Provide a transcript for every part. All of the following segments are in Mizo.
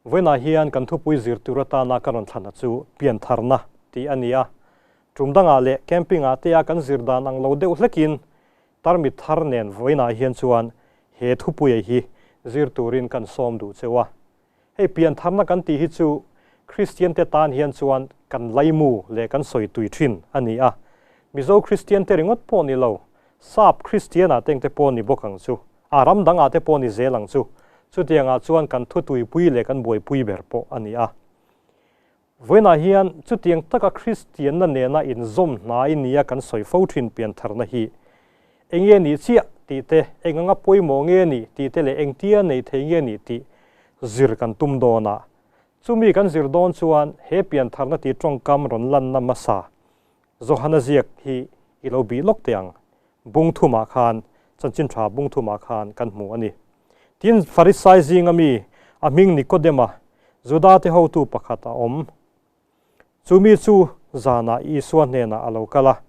Vawiinah hian kan thupui zir tur atana ka rawn thlan a chu piantharna tih a ni a. Tum dangah leh camping-ah te a kan zir dan ang lo deuh hlekin tarmit thar nen vawiinah hian chuan he thupuia hi zir turin kan sawm duh cheu a. Hei piantharna kan tih hi chu Kristian te tan hian chuan kan laimu leh kan sawi tui thin a ni a. Mizo Kristian te ringawt pawh ni lo, Sap Kristian-ah te engte pawh ni bawk ang chu, a ram dangah te pawh ni zel ang chu. Chutiangah chuan kan thutuipui leh kan buaipui ber pawh a ni a. Vawiinah hian chutiang taka Kristianna nena inzawm hnai nia kan sawi fo thin piantharna hi eng nge nih chiah tih te, eng anga pawimawh nge nih tih te leh engtia nei thei nge nih tih zir kan tum dawn a. Chumi kan zir dawn chuan he piantharna tih tawngkam rawn lanna hmasa Johana ziak hi i lo bih lawk teh ang. Bung thumah khan, chanchin tha bung thumah khan kan hmu a ni. Tin, Farisai zinga mi, a hming Nikodema, Judate hotu pakhat a awm. Chu mi chu zanah Isua hnenah a lo kal a,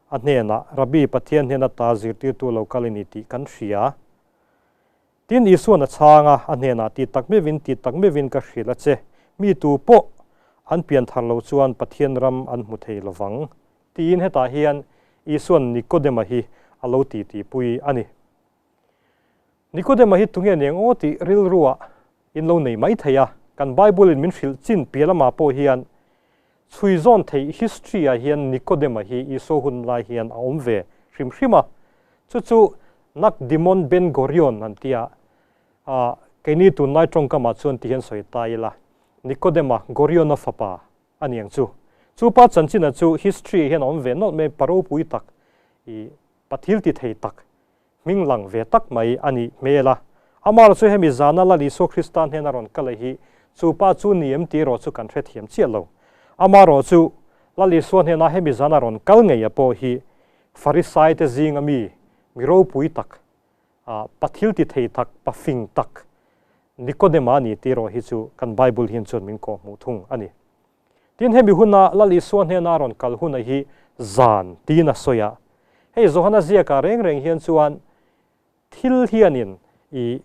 a hnenah, Rabbi, Pathian hnen ata zirtirtu lo kal i ni tih kan hria. Tin, Isua'n a chhang a, a hnenah, Ti tak meuhin, ti tak meuhin ka hrilh a che, mi tu pawh an pian thar lo chuan Pathian ram an hmu thei lo vang. Tiin hetah hian Isua'n Nikodema hi a lo titipui a ni. Nikodema hi tunge nia ngaw tih rilruah in lo nei mai thei a, kan Bible-in min hrilh chin piah lamah pawh hian chhui zawn theih history-ah hian Nikodema hi Isua hun lai hian a awm ve hrim hrim a, chu chu Nakdimon Ben Gorion an ti a, keini tunlai tawngkamah chuan ti hian sawi ta ila, Nikodema Goriona fapa a ni ang chu. Chu pa chanchina chu history hian a awm ve nawlh mai, pa ropui tak, i pa thil ti thei tak, hming lang ve tak mai a nih hmel a. Amah chu hemi zana Lal Isua Krista hnena rawn kal a hi chu pa chu ni em tih erawh chu kan hrethiam chiah lo. Amaherawh chu Lal Isua hnena hemi zana rawn kal ngei a pawh hi Farisai te zinga mi, mi ropui tak, pa thil ti thei tak, pa fing tak Nikodema a ni tih erawh hi chu kan Bible hian chuan min kawhhmuh thung a ni. Tin, hemi huna Lal Isua hnena a rawn kal huna hi zan tiin a sawi a. Hei Johana ziakah reng reng hian chuan thil hianin i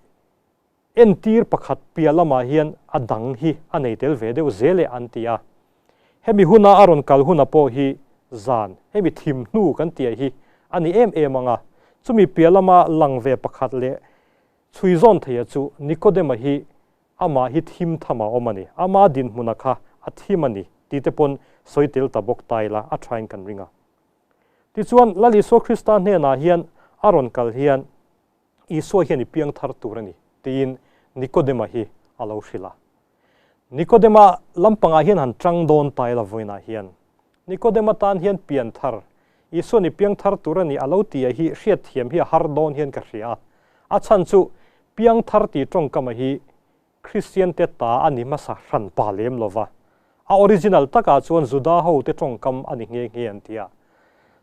entir pakhat piah lamah hian a dang hi a nei tel ve deuh zel e an ti a. Hemi huna a rawn kal huna pawh hi zan, hemi thim hnu kan tih hi a ni em em ang a. Chumi piah lama lang ve pakhat leh chhui zawn theia chu Nikodema hi Amah hi thim tham a awm a ni. Ama dinhmuna kha a thim a ni tih te pawn sawi tel ta bawk ta ila a thain kan ring a. Tichuan, Lal Isua Krista hnenah hian a rawn kal hian Isua hian i piang thar tur a ni tiin Nikodema hi a lo hrilh a. Nikodema lampangah hian han tang dawn ta ila vawiinah hian Nikodema tan hian pian thar, Isuan i piang thar tur a ni a lo ti a hi hriatthiam hi a har dawn hian ka hria a. A chhan chu piang thar tih tawngkama hi Kristian te ta a ni hmasa hran pa lem lo va. A original takah chuan Juda ho te tawngkam a ni nghe nghe an ti a.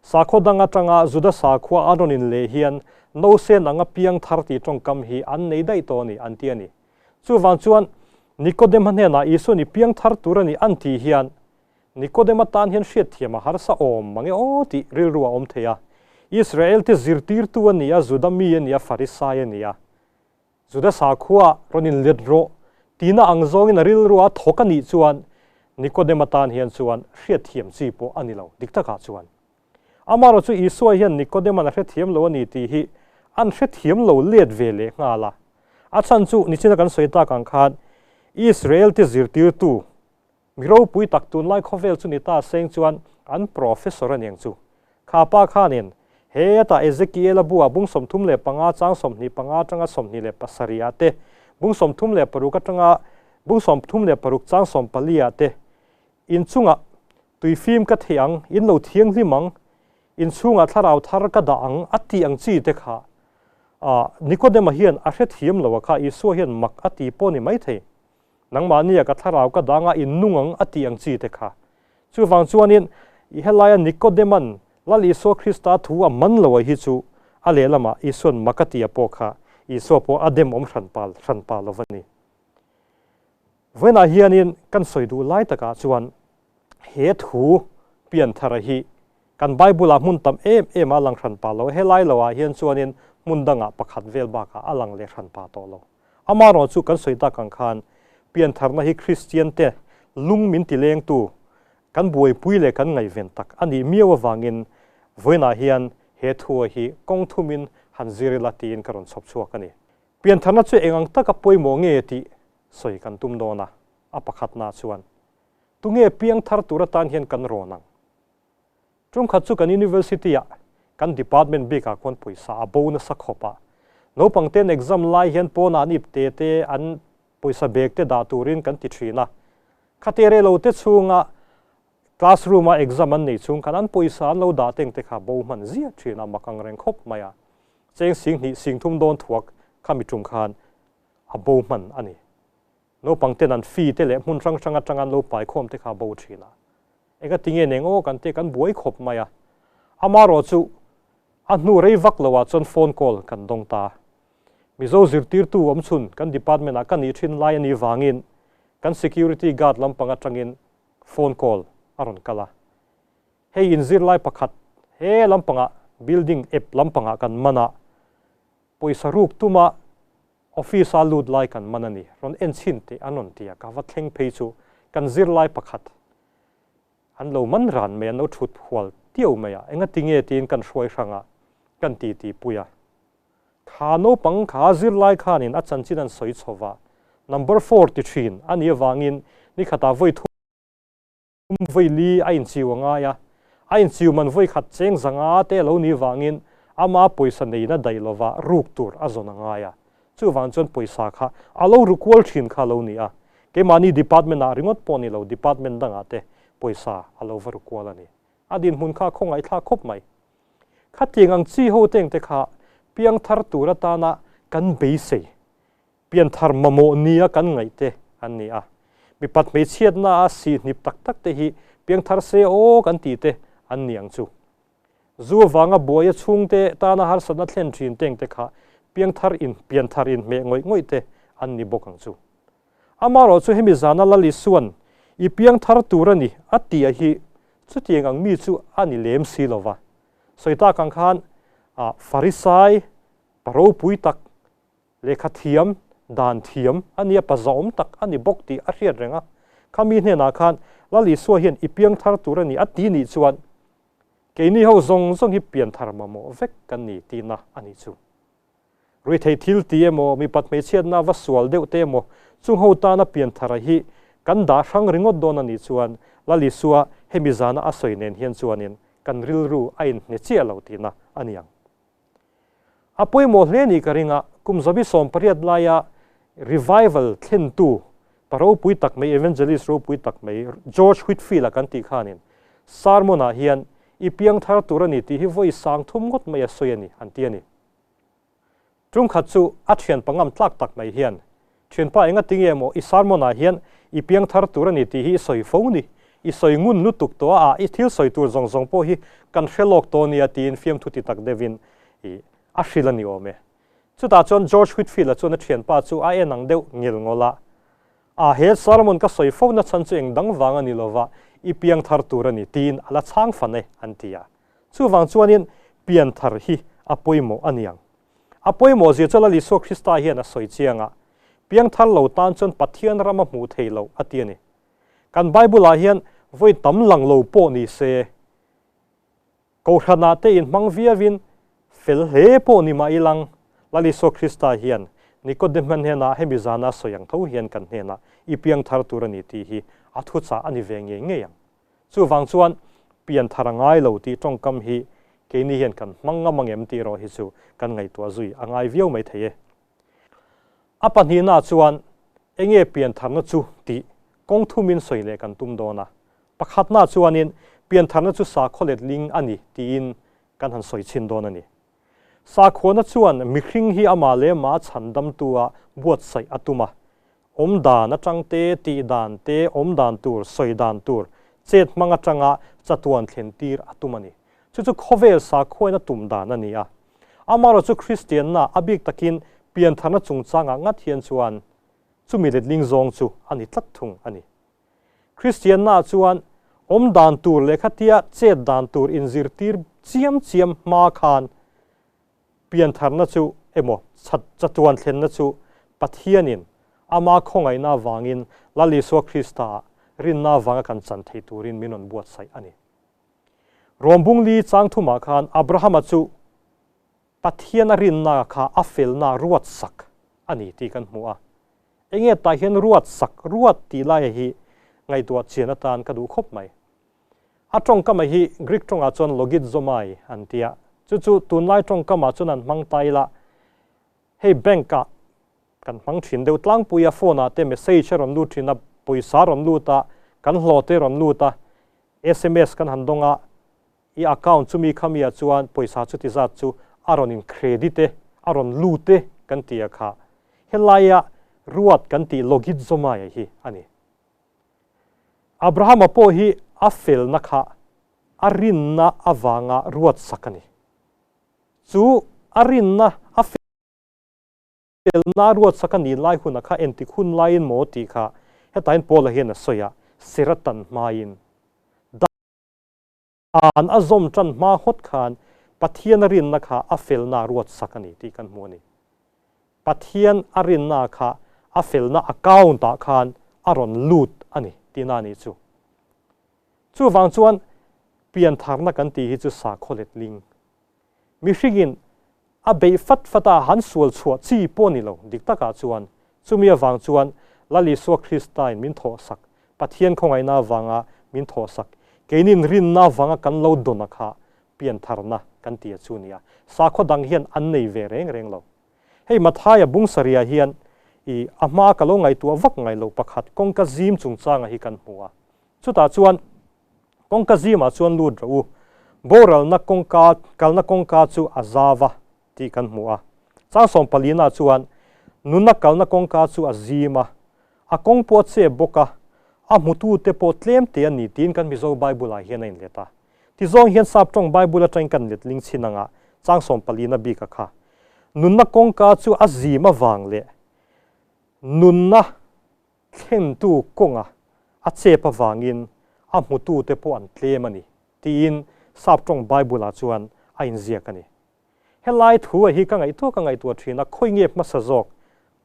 Sakhaw dang atanga Juda sakhua an rawn inleh hian Nosen anga piang thar tih tawngkam hi an nei daih tawh a ni an ti a ni. Chuvang chuan Nikodema hnenah Isuan i piang thar tur a ni an tih hian Nikodema tan hian hriatthiam a harsa awm mange aw tih rilru a awm thei a. Israelte zirtirtu a ni a, Juda mi a ni a, Farisai a ni a. Juda sakhua rawn inlet rawh tihna ang zawngin a rilru a thawk a nih chuan Nikodema tan hian chuan hriatthiam chi pawh a ni lo, dik takah chuan. Amaherawh chu Isua hian Nikodema'n a hrethiam lo a ni tih hi an hrethiam lo let ve leh nghal a. A chhan chu nichina kan sawi tak ang khan Israelte zirtirtu Mi ropui tak tunlai khawvel chu ni ta seng chuan an professor a niang chu. Kha pa khanin hetah Ezekiel-a buah bung 35 chang 25 atanga 27 ah te, bung 36 atanga bung 36 chang 14 ah te, inchungah tuifim ka thei ang, in lo thianghlim ang, inchhungah thlarau thar ka dah ang a tih ang chi te kha Nikodema hian a hrethiam lo a kha Isua hian mak a ti pawh ni maithei. Nangmahnia ka thlarau ka danga in nung ang a tih ang chi te kha. Chuvang chuanin i helaia Nikodeman Lal Isua Krista thu a man lo a hi chu a lehlamah Isuan mak a ti a pawh kha Isua pawh a dem awm hran pal hran pah lo va ni. Vawiinah hianin kan sawi duh lai takah chuan he thu pianthara hi kan Bible-ah hmun tam em em a lang hran pah lo. Helai loah hian chuanin hmun dangah pakhat vel bakah a lang leh hran pah tawh lo. Amaherawhchu kan sawi tak ang khan Piantharna hi Kristiante lung min tilengtu, kan buaipui leh kan ngaihven tak a nih miau avangin vawiinah hian he thua hi kawng thumin han zir ila tiin ka rawn chhawp chhuak a ni. Piantharna chu eng ang taka pawimawh nge tih sawi kan tum dawn a, a pakhatna chuan tunge piangthar tur atan hian kan rawn ang? Ṭumkhat chu kan University-ah kan department bikah khuan pawisa a bo nasa khawp a, naupangte'n exam lai hian pawnah an ipte te an pawisa bag te dah turin kan ti ṭhin a. Khate rei lo te chhunga classroom-a exam an nei chung khan an pawisa an lo dah teng te kha bo hman ziah ṭhin a, mak ang reng khawp mai a. Cheng 2000 3000 dawn thuak khami ṭum khan a bo hman a ni. Naupang ten an fee te leh hmun hrang hrang atanga an lo pai khawm te kha a bo thin a. Enga tinge neng aw kan te kan buai khawp mai a. Amarawh chu a hnu rei vak lo ah chuan phone call kan dawng ta. Mizo zirtirtu awm chhun kan department ah ka nih thin lai a nih vangin kan security guard lampang atangin phone call a rawn kal a. Hei inzirlai pakhat he lampangah building ep lampangah kan man a, pawisa ruk tuma Office a lut lai kan man a ni, rawn en chhin teh an rawn ti a, ka va thleng phei chu kan zirlai pakhat an lo man ran mai, an lo thut hual tiu mai a, enga tinge tiin kan hruai hrang a, kan ti ti pui a. Kha naupang kha zirlai khanin a chanchin an sawi chho va, number four ti thin a nih avangin nikhatah vawi thum Vawi li a inchiu a ngai a, a inchiu man vawi khat cheng zanga te a lo nih vangin ama pawisa neina daih lova ruk tur a zawn a ngai a. Chuvang chuan pawisa kha a lo ru kual thin kha a lo ni a, keimahni department ah ringawt pawh ni lo department dangah te pawisa a lo va ru kual a ni. A dinhmun kha a khawngaihthlak khawp mai. Khatiang ang chi ho tengte kha piangthar tur atana kan beisei Pianthar mamawh nia kan ngaih te an ni a. Mipat hmeichhiatna a sihhnip tak tak te hi piangthar se aw kan tih te an ni ang chu. Zu avanga buaia chhungte tana harsatna thlen thin teng te kha piangthar in pianthar inhmeh ngawih ngawih te an ni bawk ang chu. Amarawh chu hemi zana Lal Isua'n i piangthar tur a ni a tih a hi chutiang ang mi chu a ni lem si lova. Sawi tak ang khan Farisai pa ropui tak Lehkha thiam, dan thiam a nia pa zahawm tak a ni bawk tih a hriat reng a. Khami hnenah khan Lal Isua hian i piang thar tur a ni a ti nih chuan keini ho zawng zawng hi pian thar mamawh vek kan ni tihna a nih chu. Ruithei thil ti emaw, mipat hmeichhiatna va sual deuh te emaw chung ho tana pian thar hi kan dah hrang ringawt dawn a nih chuan Lal Isua hemi zana a sawi nen hian chuanin kan rilru a inhne chiah lo tihna a ni ang. A pawimawh hle nih ka ring a, kum zabi 18 laia revival thlentu pa ropui tak mai, evangelist ropui tak mai George Whitefield-a kan tih khanin sermon-ah hian i piangthar tur a ni tih hi vawi 3000 ngawt mai a sawi a ni an ti a ni. Ṭumkhat chu a ṭhian pangam tlak tak mai hian Thianpa enga tinge maw i sermon-ah hian i piangthar tur a ni tih hi i sawi fo ni, i sawi ngun lutuk tawh a, i thil sawi tur zawng zawng pawh hi kan hre lawk tawh nia tiin fiamthu ti tak deuhin i a hrilh a ni awm e. Chutah chuan George Whitefield-a chuan a thianpa chu a en ang deuh ngil ngawlh a, A he sermon ka sawi fo na chhan chu eng dang vang a ni lova, i piangthar tur a ni tiin a la chhang fan e an ti a. Chuvang chuanin pianthar hi a pawimawh a niang. A pawimawh zia chu Lal Isua Krista hian a sawi chiang a, piangthar lo tan chuan Pathian ram a hmuh thei lo a ti a ni. Kan Bible-ah hian vawi tam lang lo pawh ni se, Kohhranah te inhmang viauin fel hle pawh ni mah ilang, Lal Isua Krista hian Nikodemna hnenah hemi zana sawi ang tho hian kan hnenah i piangthar tur a ni tih hi a thuchah a ni ve ngei ngei ang. Chuvang chuan pianthar a ngai lo tih tawngkam hi keini hian kan hmang ngam angem tih erawh hi chu kan ngaihtuah zui a ngai viau mai thei e. A pahnihna chuan enge piantharna chu tih kawng thumin sawi leh kan tum dawn a. Pakhatna chuanin piantharna chu sakhaw letling a ni tiin kan han sawi chhin dawn a ni. Sakhuana chuan mihring hi amah leh amah a chhandamtu a buatsaih a tum a. Awm dan atang te, tih dan te, awm dan tur, sawi dan tur, chet hmang atanga chatuan thlen tir a tum a ni. Chu chu khawvel sakhuain a tum dan a ni a. Amaherawhchu chu Kristianna a bik takin piantharna chungchangah ngat hian chuan chumi letling zawng chu a ni tlat thung a ni. Kristianna chuan awm dan tur leh khatia chet dan tur inzirtir chiam chiam hma khan piantharna chu emaw chatuan thlenna chu Pathianin Ama khawngaihna avangin Lal Isua Krista-ah rinna avanga kan chan theih turin min rawn buatsaih a ni. Rawmbung li chang thumah khan Abrahama chu Pathian a rinna kha a felna ruatsak a ni tih kan hmu a. Enge tah hian ruatsak, ruat tih laia hi ngaihtuah chian atan ka duh khawp mai. A tawngkama hi Greek tawngah chuan logizomai an ti a, chu chu tunlai tawngkamah chuan an hmang ta ila, hei bank ah kan hmang thin deuh tlangpui a, phone ah te message a rawn lut thin a, pawisa a rawn lut a, kan hlawh te rawn lut a, sms kan han dawng a, i account chumi khami ah chuan pawisa chuti zat chu a rawn in credit e, a rawn lut e kan ti a kha, helaia ruat kan tih logizomai hi a ni. Abrahama pawh hi a felna kha a rinna avanga ruatsak a ni. Chu a rinna a felna ruatsak a nih lai huna kha entik hun laiin maw tih kha hetain Paula hian a sawi a, Seratan hmain Dan a zawm tan hma hawt khan Pathian a rinna kha a felna ruatsak a ni tih kan hmu a ni. Pathian a rinna kha a felna account ah khan a rawn lut a ni tihna a nih chu. Chuvang chuan piantharna kan tih hi chu sakhaw letling. Mihringin a beih fat fat a han sual chhuah chi pawh ni lo dik takah chuan chumi avang chuan Lal Isua Kristain min thawhsak, Pathian khawngaihna avanga min thawhsak, keinin rinna avanga kan lo dawn a kha piantharna kan ti a chu nia. Sakhaw dang hian an nei ve reng reng lo. Hei Mathaia Bungsaria hian i a hmaa ka lo ngaihtuah vak ngai lo pakhat kawngka zim chungchanga hi kan hmu a. Chutah chuan Kawngka zimah chuan lut rawh u, boralna kawngka kalna kawngka chu a zau a tih kan hmu a. Chang sawmpalina chuan nuna kalna kawngka chu a zim a, a kawng pawh a chep bawk a, a hmutute pawh tlem te a ni tiin kan Mizo Bible-ah hian a inlet a. Tizawng hian Sap tawng Bible atangin kan let ling chhin anga chang sawmpalina bika kha nunna kawngka chu a zim avang leh nunna thlentu kawnga a chep avangin a hmutute pawh an tlem a ni, tiin Sap tawng Bible-ah chuan a inziak a ni. Helai thu a hi ka ngaihtuah ka ngaihtuah thin a, khawi nge hmasa zawk,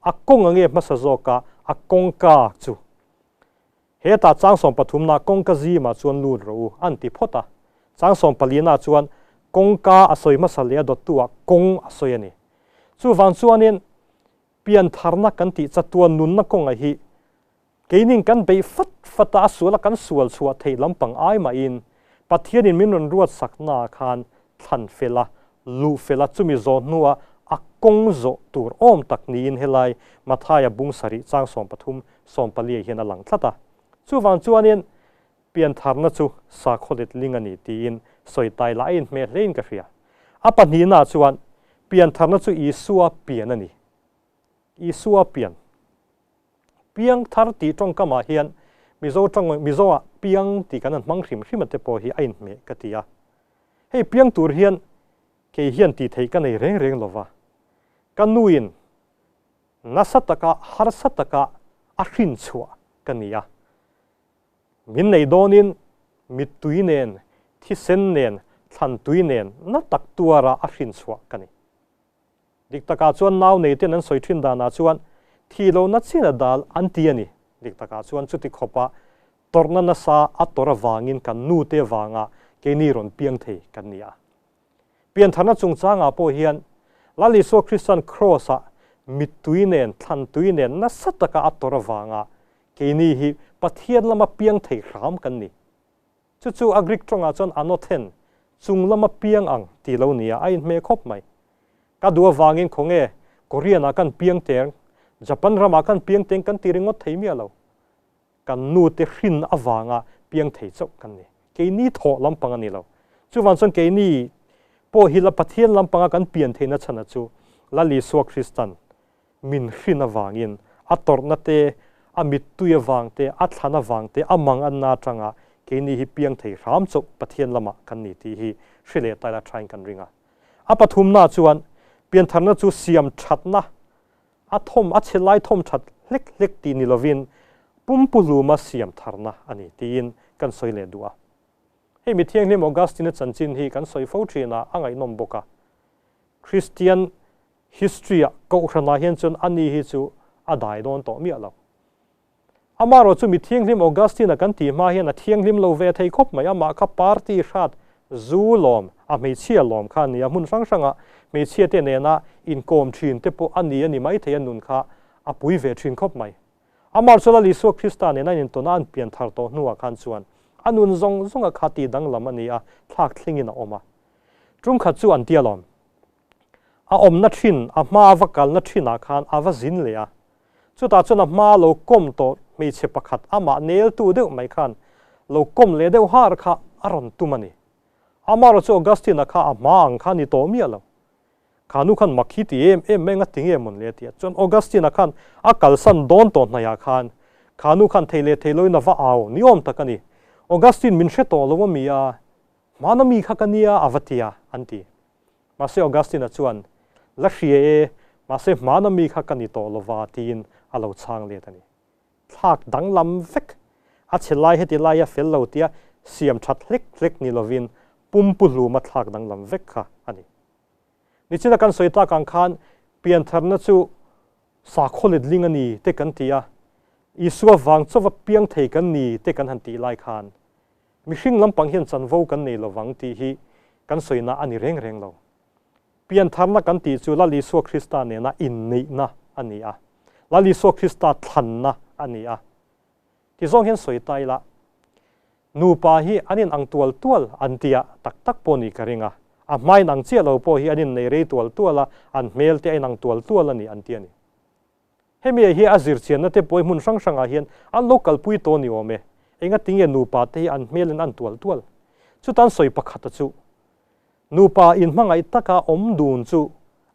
a kawng a nge hmasa zawk a, a kawngka chu. Hetah chang 13na kawngka zimah chuan lut rawh u an ti phawt a, chang 14na chuan kawngka a sawi hmasa leh a dawttu ah kawng a sawi a ni. Chuvang chuanin Piantharna kan tih chatuan nunna kawnga hi keinin kan beih fat fat a, a sual a kan sual chhuah theih lampang ai mahin Pathianin min rawn ruat saknaah khan thlan fel a, luh fel a, chumi zawh hnua a kawng zawh tur awm tak niin helai Mathaia bung sarih chang 13 14 hian a lang tlat a. Chuvang chuanin piantharna chu sakhaw letling a ni tiin sawi tai lah a inhmeh hlein ka hria. A pahnihnaah chuan piantharna chu Isua pian a ni. Isua pian. Piang thar tih tawngkamah hian Mizo tawng Mizoah piang tih kan han hmang hrim hrim a te pawh hi a inhmeh ka ti a. Hei piang tur hian kei hian tih theih ka nei reng reng lova. Ka nuin nasa taka harsa taka a hrin chhuah ka ni a. Min nei dawnin mittui nen, thisen nen, thlantui nen na tak tuara a hrin chhuah ka ni. Dik takah chuan nau nei ten an sawi thin danah chuan thi lo na chin a dal an ti a ni. Dik takah chuan chuti khawpa tawrhna nasa a tawrh avangin kan nute vanga keini rawn piang thei kan ni a. Piantharna chungchangah pawh hian Lal Isua Krista'n Kraws-ah mittui nen, thlantui nen nasa taka a tawrh avanga keini hi Pathian lama piang thei hram kan ni. Chu chu a Greek tawngah chuan anothen, chung lama piang ang tih lo nia a inhmeh khawp mai. Ka duh avangin khawnge Korean-ah kan piang teng, Japan ramah kan piang teng kan ti ringawt thei miah lo. Kan nute hrin avanga piang thei chauh kan ni. Keini thawh lampang a ni lo. Chuvang chuan keini pawh hi la Pathian lampanga kan pian theihna chhana chu Lal Isua Kristan min hrin avangin a tawrhna te, a mittui avang te, a thlan avang te, a mang anna atanga keini hi piang thei hram chauh Pathian lamah kan ni tih hi hre leh taila thain kan ring a. A pathumna chuan piantharna chu siam thatna A thawm, a chhe lai thawm that hlek hlek tih ni lovin pumpuhluma siam tharna a ni tiin kan sawi leh duh a. Hei mi thianghlim Augustine-a chanchin hi kan sawi fo thin a, a ngaihnawm bawk a. Christian history-ah kohhranah hian chuan ani hi chu a dai dawn tawh miah lo. Amaherawh chu mi thianghlim Augustine-a kan tih hma hian a thianghlim lo ve thei khawp mai, amah kha party hrat zu lawm, a hmeichhia lawm kha a ni a, hmun hrang hranga hmeichhia te nena inkawm thin te pawh a ni a ni maithei a nun kha a pui ve thin khawp mai. Amah chu Lal Isua Krista nena an intawn a an pian thar tawh hnuah khan chuan a nun zawng zawnga kha tih danglam a ni a, thlak thlengin a awm a. Tum khat chu an ti alawm. A awmna thin, a hma a va kalna thinah khan a va zin leh a. Chutah chuan a hma lo kawm tawh hmeichhe pakhat amah neltu deuh mai khan lo kawm leh deuh har kha a rawn tum a ni. Amaherawh chu Augustine-a kha a hma ang kha a ni tawh miah lo. Kha nu khan mak hi ti em em mai nga ti nge mawn le a ti a. Chuan Augustine-a khan a kalsan dawn tawh hnaihah khan kha nu khan thei leh thei loin a va au ni awm tak a ni. Augustine min hre tawh lo a mi a, hmana mi kha ka nia a va ti a, an ti. Mahse Augustine-a chuan, La hria e, mahse hmana mi kha ka ni tawh lova tiin a lo chhang let a ni. Thlak danglam vek, a chhe lai heti laia fel lo tia siam that hlek hlek ni lovin pumpu hluma thlak danglam vek kha a ni. Nichina kan sawi tak ang khan piantharna chu sakhaw letling a ni te kan ti a, Isua vang chauva piang thei kan ni te kan han tih lai khan mihring lampang hian chanvo kan nei lovang tih hi kan sawina a ni reng reng lo. Piantharna kan tih chu Lal Isua Krista nena inneihna a ni a, Lal Isua Krista thlanna a ni a. Tizawng hian sawi ta ila, nupa hi an inang tual tual an tia tak tak pawh nih ka ring a, a hma inang chiah lo pawh hi an innei rei tual tual a, an hmel te a inang tual tual a ni an ti a ni. Hemi ah hi a zirchianna te pawh hi hmun hrang hrangah hian an lo kalpui tawh ni awm e. Engatinge nupa te hi an hmel in an tual tual? Chutan sawi pakhata chu, nupa inhmangaih taka awm dun chu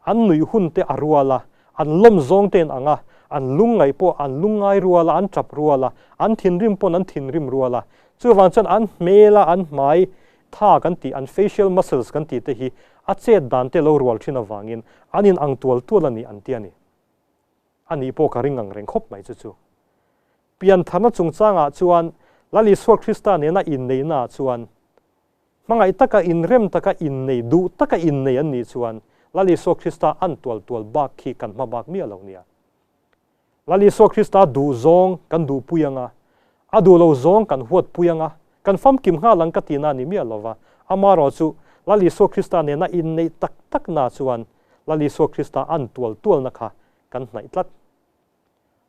an nuih hun te a rual a, an lawm zawng te in ang a, an lungngaih pawh an lungngai rual a, an tap rual a, an thinrim pawn an thinrim rual a. Chuvang chuan an hmel a, an hmai tha kan tih, an facial muscles kan tih te hi a chet dan te lo rual thin avangin an in ang tual tual a ni an ti a ni. A nih pawh ka ring ang reng khawp mai chu chu. Piantharna chungchangah chuan Lal Isua Krista nena inneihnaah chuan hmangaih taka inrem taka innei, duh taka innei an nih chuan Lal Isua Krista an tual tual bak khi kan hma bak miah lo nia. Lal Isua Krista duh zawng kan duhpui ang a, a duh lo zawng kan huatpui ang a, kan famkim nghal ang ka tihna a ni miah lo va, amaherawh chu Lal Isua Krista nena inneih tak takna chuan Lal Isua Krista an tual tualna kha kan hnaih tlat.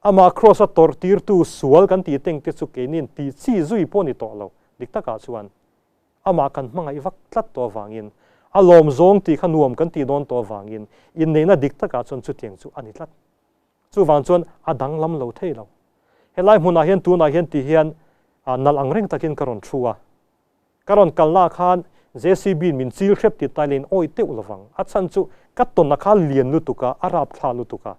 Amah Kraws-a tawrh tirtu sual kan tih teng te chu keini'n tih chi zui pawh ni tawh lo, dik takah chuan amah kan hmangaih vak tlat tawh avangin, a lawm zawng tih kha nuam kan tih dawn tawh avangin inneihna dik takah chuan chutiang chu a ni tlat. Chuvang chuan a danglam lo thei lo. Helai hmunah hian tunah hian ti hian nalh ang reng takin ka rawn thu a. Ka rawn kalnaah khan JCB-in min chil hrep ti tailein awi teuh lovang. A chhan chu ka tawn a kha lian lutuk a, a rap thla lutuk a.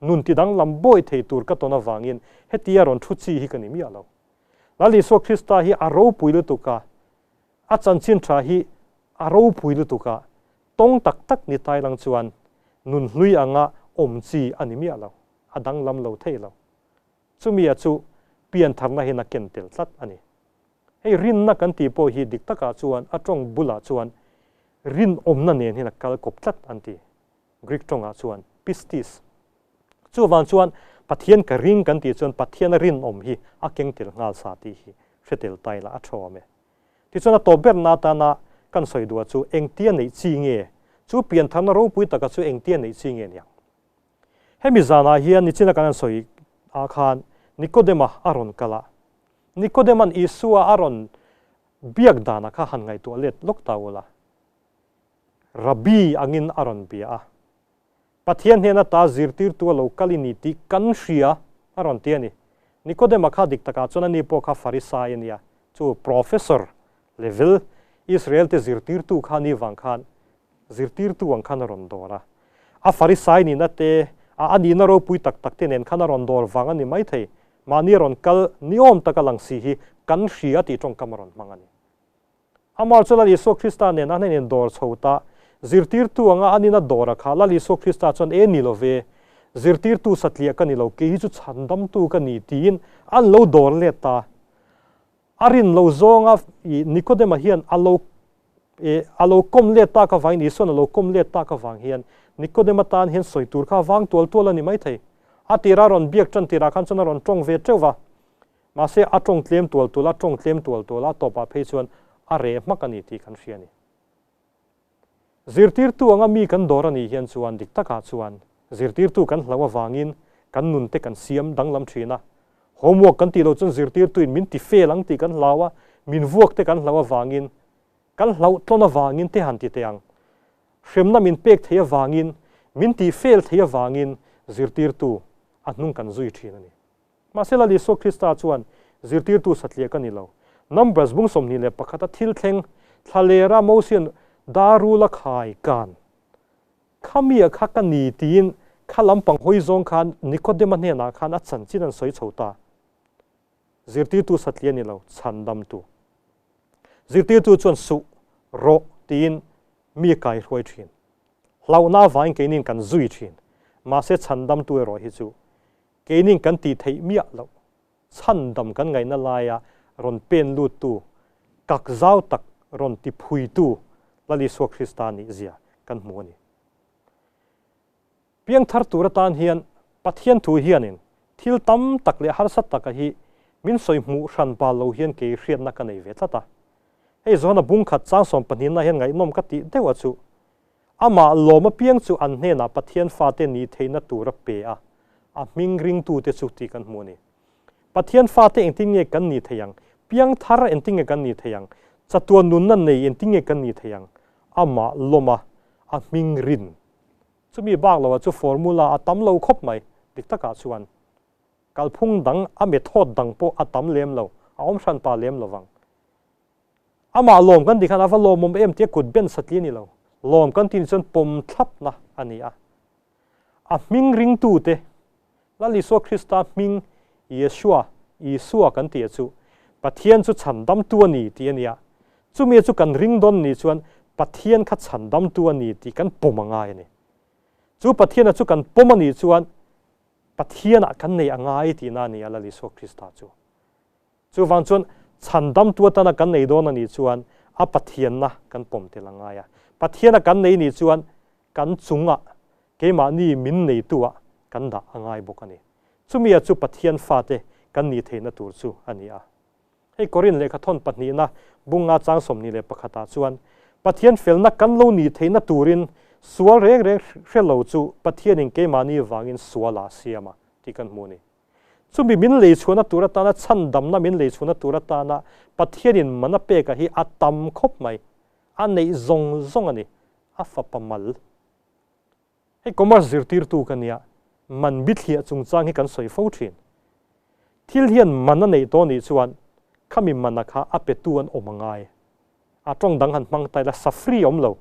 Nun ti danglam bawi thei tur ka tawn avangin hetia rawn thu chi hi ka ni miah lo. Lal Isua Krista hi a ropui lutuk a, a chanchin tha hi a ropui lutuk a, tawng tak tak ni tailang chuan nun hlui anga awm chi a ni miah lo, a danglam lo thei lo. Chumia chu piantharna hian a ken tel tlat a ni. Hei rinna kan tih pawh hi dik takah chuan a tawng bulah chuan rinawmna nen hian a kal kawp tlat an ti. Greek tawngah chuan pistis. Chuvang chuan Pathian ka ring kan tih chuan Pathiana rinawm hi a keng tel nghal sa tih hi hre tel ta ila a tha awm e. Tichuan a tawp berna atana kan sawi duh chu engtia neih chi nge? Chu piantharna ropui taka chu engtia neih chi nge niang? Hemi zanah hian nichina kan han sawi ah khan Nikodema a rawn kal a. Nikodema'n Isua a rawn biak danah kha han ngaihtuah let lawk ta ula. Rabbi angin a rawn bia a. Pathian hnena ta zirtirtu a lo kal i ni tih kan hria a rawn ti a ni. Nikodema kha dik takah chuan ani pawh kha Farisai a nia, chu professor level Israel te zirtirtu kha ni vang khan zirtirtu ang khan a rawn dawr a. A Farisai nihna te, a a nihna ropui tak tak te nen khan a rawn dawr vang a ni maithei. Mahni a rawn kal niawm taka lang si hi kan hria tih tawngkam a rawn hmang a ni. Amah chu Lal Isua Krista nen a hnen in dawr chho ta. Zirtirtu anga a nina dawr a kha Lal Isua Krista chuan e ni lo ve, zirtirtu satliah ka ni lo, kei hi chu chhandamtu ka ni tiin an lo dawr let ta. A rin lo zawnga i Nikodema hian a lo e a lo kawm let tak avangin Isua'n a lo kawm let tak avang hian Nikodema tan hian sawi tur kha a vang tual tual a ni maithei. A tira rawn biak tan tirah khan chuan a rawn tawng ve teuh va, mahse a tawng tlem tual tual a, tawng tlem tual tual a, tawpah phei chuan a reh hmak a ni tih kan hria a ni. Zirtirtu anga mi kan dawr a nih hian chuan dik takah chuan zirtirtu kan hlauh avangin kan nun te kan siam danglam thin a, homework kan tih loh chuan zirtirtuin min ti fail ang tih kan hlau a, min vuak te kan hlauh avangin kan hlauh tlawn avangin te han ti teh ang. Hremna min pek thei avangin, min tih fail thei avangin zirtirtu a hnung kan zui thin a ni. Mahse Lal Isua Krista chuan zirtirtu satliah ka ni lo. Numbers bung 21 a thil thleng thlalera Mosian darul a khai kan kha mi a kha ka ni tiin kha lampang hawi zawng khan Nikodema hnenah khan a chanchin an sawi chho ta. Zirtirtu satliah ni lo, chhandamtu. Zirtirtu chuan suh rawh tiin mi kai hruai thin. Hlauhna avangin keinin kan zui thin. Mahse chhandamtu erawh hi chu keinin kan tih theih miah loh, chhandam kan ngaihna laia rawn pen luttu, kak zau tak rawn ti phuitu Lal Isua Krista nih zia kan hmu a ni. Piangthar tur atan hian Pathian thu hianin thil tam tak leh harsa taka hi min sawi hmuh hran pal lo hian kei hriatna ka nei ve tlat a. Hei Johana bung khat chang 12 na hian ngaihnawm ka tih deuh a chu. Amah lawm apiang chu an hnenah Pathian fate ni theihna tur a pe a, a hming ringtute chu tih kan hmu a ni. Pathian fate engtin nge kan ni thei ang? Piangthar engtin nge kan ni thei ang? Chatuan nunna nei engtin nge kan ni thei ang? Amah lawm a, a hming rin. Chumi bak loah chu formula a tam lo khawp mai, dik takah chuan. Kalphung dang, a method dang pawh a tam lem lo, a awm hran pa lem lovang. Amah lawm kan tih khan a va lawmawm em tia kut ben satli a ni lo. Lawm kan tih ni chuan pawm thlapna a ni a. A hming ringtute, Lal Isua Krista hming Yeshua, Isua kan tih chu Pathian chu chhandamtu a ni tih a ni a. Chumi chu kan ring dawn ni chuan Pathian kha chhandamtu a ni tih kan pawm a ngai a ni. Chu Pathiana chu kan pawm a nih chuan Pathianah kan nei a ngai tihna a ni a Lal Isua Krista chu. Chuvang chuan chhandamtu atana kan nei dawn a nih chuan a Pathianna kan pawm tel a ngai a. Pathiana kan nei nih chuan kan chungah keimahni min neitu-ah kan dah a ngai bawk a ni. Chumi a chu Pathian fate kan nih theihna tur chu a ni a. Hei Korin lehkha thawn pahnihna bunga chang 21 ah chuan Pathian felna kan lo nih theihna turin sual reng reng hre lo chu Pathianin keimahni vangin suala siam a tih kan hmu a ni. Chumi min lei chhuahna tur atana chhandamna min lei chhuahna tur atana Pathianin mana peka hi a tam khawp mai. A neih zawng zawng a ni. A fapa mal. Hei commerce zirtirtu ka nia, man bithliah chungchang hi kan sawi fo thin. Thil hian man a neih tawh nih chuan khami mana kha a petu an awm a ngai. A tawng dang han hmang ta ila safri awm lo.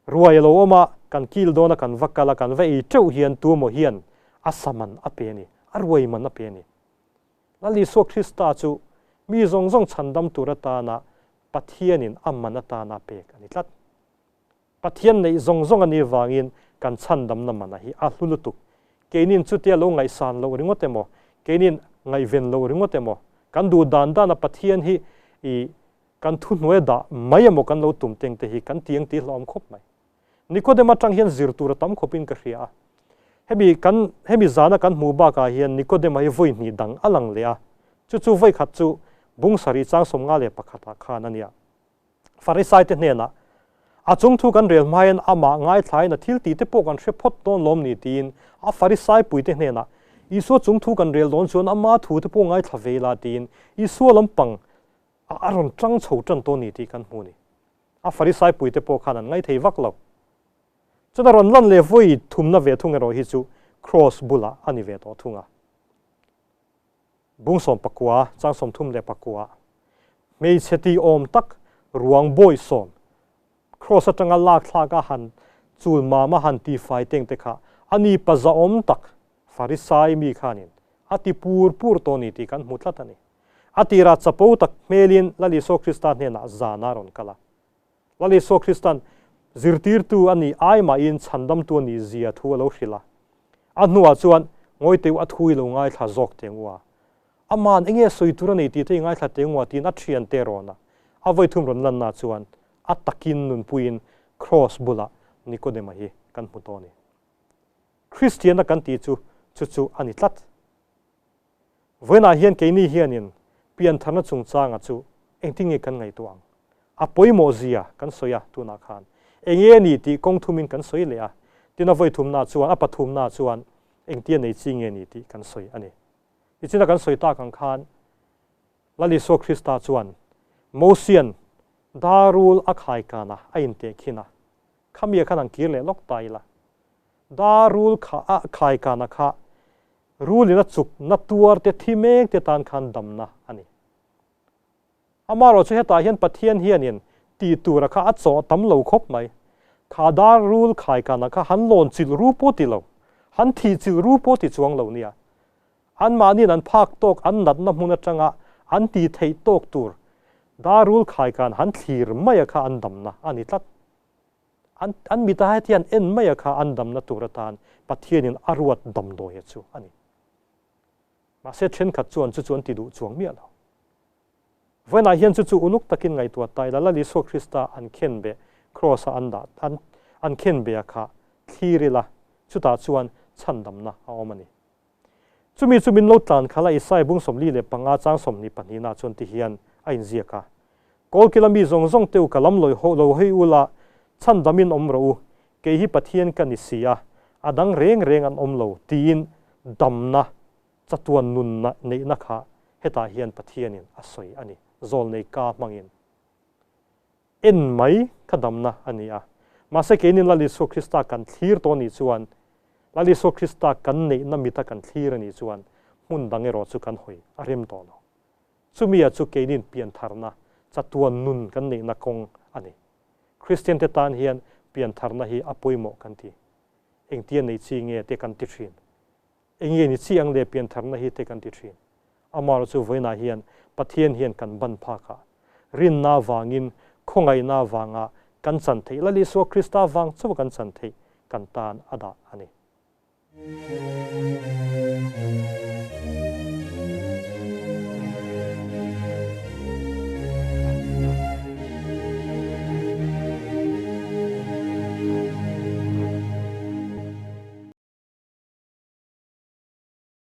Ruai a lo awm a, kan kil dawn a, kan va kal a, kan va ei teuh hian tuemaw hian a sa man a pe a ni, a ruai man a pe a ni. Lal Isua Krista chu mi zawng zawng chhandam tur atana Pathianin a man atana pek a ni tlat. Pathian neih zawng zawng a nih vangin kan chhandamna mana hi a hlu lutuk. Keinin chutia lo ngaihsan loh ringawt emaw, keinin ngaihven loh ringawt emaw, kan duh dan dana Pathian hi i kan thuhnuai dah mai emaw kan lo tum teng te hi kan tiang tih hlauhawm khawp mai. Nikodem atang hian zir tur a tam khawpin ka hria a. Hemi kan hemi zana kan hmuh bakah hian Nikodema hi vawi hnih dang a lang leh a. Chu chu vawi khat chu bung sarih chang 51 ah khan a nia. Farisai te hnenah a chung thu kan rel hmain amah ngaithlain a thil tih te pawh kan hre phawt dawn lawm ni tiin a Farisai pui te hnenah Isua chung thu kan rel dawn chuan ama thu te pawh ngaithla ve ila tiin Isua lampang a rawn tang chho tan tawh ni tih kan hmu ni. A Farisai pui te pawh khan an ngai thei vak lo. Chuan a rawn lan leh vawi thumna ve thung erawh hi chu cross bulah a ni ve tawh thung a. Bung 19 chang 34. Hmeichhe ti awm tak ruang bawi sawm cross atanga lak thlak a han chul mama han ti fai teng te kha ani pa za awm tak Farisai mi khanin a ti pur pur tawh ni tih kan hmu tlat a ni. A tira chapo tak hmelin Lal Isua Krista hnenah zana rawn kal a. Lal Isua Kristan zirtirtu a nih ai mahin chhandamtu a nih zia thu a lo hrilh a. A hnuah chuan ngawi teu a thui lo ngaithla zawk teng u a. Aman enge sawi tur a nei tih te i ngaithla teng u a tiin a thian te rawn a. A vawi thum rawn lanna chuan a takin nunpuiin cross bulah Nikodema hi kan hmu tawh a ni. Kristiana kan tih chu Chu chu a ni tlat. Vawiinah hian keini hianin piantharna chungchanga chu engtin nge kan ngaihtuah ang? A pawimawh zia kan sawi a tunah khan. Enge a ni tih kawng thumin kan sawi leh a, tin a vawi thumna chuan a pathumna chuan engtia nei chi nge ni tih kan sawi a ni. Nichina kan sawi tak ang khan Lal Isua Krista chuan Mosian darul a khaikan a, a intehkhin a, Khamia khan an kir leh lawk ta ila. Darul kha a khaikana kha rulin a chuk na tuar te thi mek te tan khan damna a ni. Amaherawh chu hetah hian Pathian hianin tih tura kha a chawh tam lo khawp mai. Kha dar rul khaikana kha han lawn chilh ru pawh ti lo, han thih chilh ru pawh ti chuang lo nia. Anmahniin an phak tawk an natna hmun atanga an tih theih tawk tur darul khaikan han thlir maia kha an damna a ni tlat. An an mita hetiang en maia kha an damna tur atan Pathianin a ruat damdawia chu a ni. Mahse thenkhat chuan chu chu an ti duh chuang miah lo. Vawiinah hian chu chu uluk takin ngaihtuah ta ila Lal Isua Krista an khen beh, Kraws-a an dah, an an khen beh a kha thlir ila, chutah chuan chhandamna a awm a ni. Chumi chu min lo tlan khalh a, Isai bung 45 chang 22 nah chuan ti hian a inziak a, Kawlkila mi zawng zawng te u ka lam lo lo hawi ula, chhandamin awm rawh u, kei hi Pathian ka ni si a, a dang reng reng an awm lo, tiin damna, chatuan nunna neihna kha hetah hian Pathianin a sawi a ni, zawlnei ka hmangin. En mai kha damna a ni a. Mahse keinin Lal Isua Krista kan thlir tawh anih chuan, Lal Isua Krista kan neihna mita kan thlir anih chuan hmun dang erawh chu kan hawi a rem tawh lo. Chumia chu keinin piantharna, chatuan nun kan neihna kawng a ni. Kristiante tan hian piantharna hi a pawimawh kan ti. Engtia nei chi nge te kan ti thin. Enge ni chi ang leh piantharna hi te kan ti thin. Amaherawh chu vawiinah hian Pathian hian kan ban phak a, rinna avangin, khawngaihna avanga kan chan theih, Lal Isua Krista vang chauha kan chan theih kan tan a dah a ni.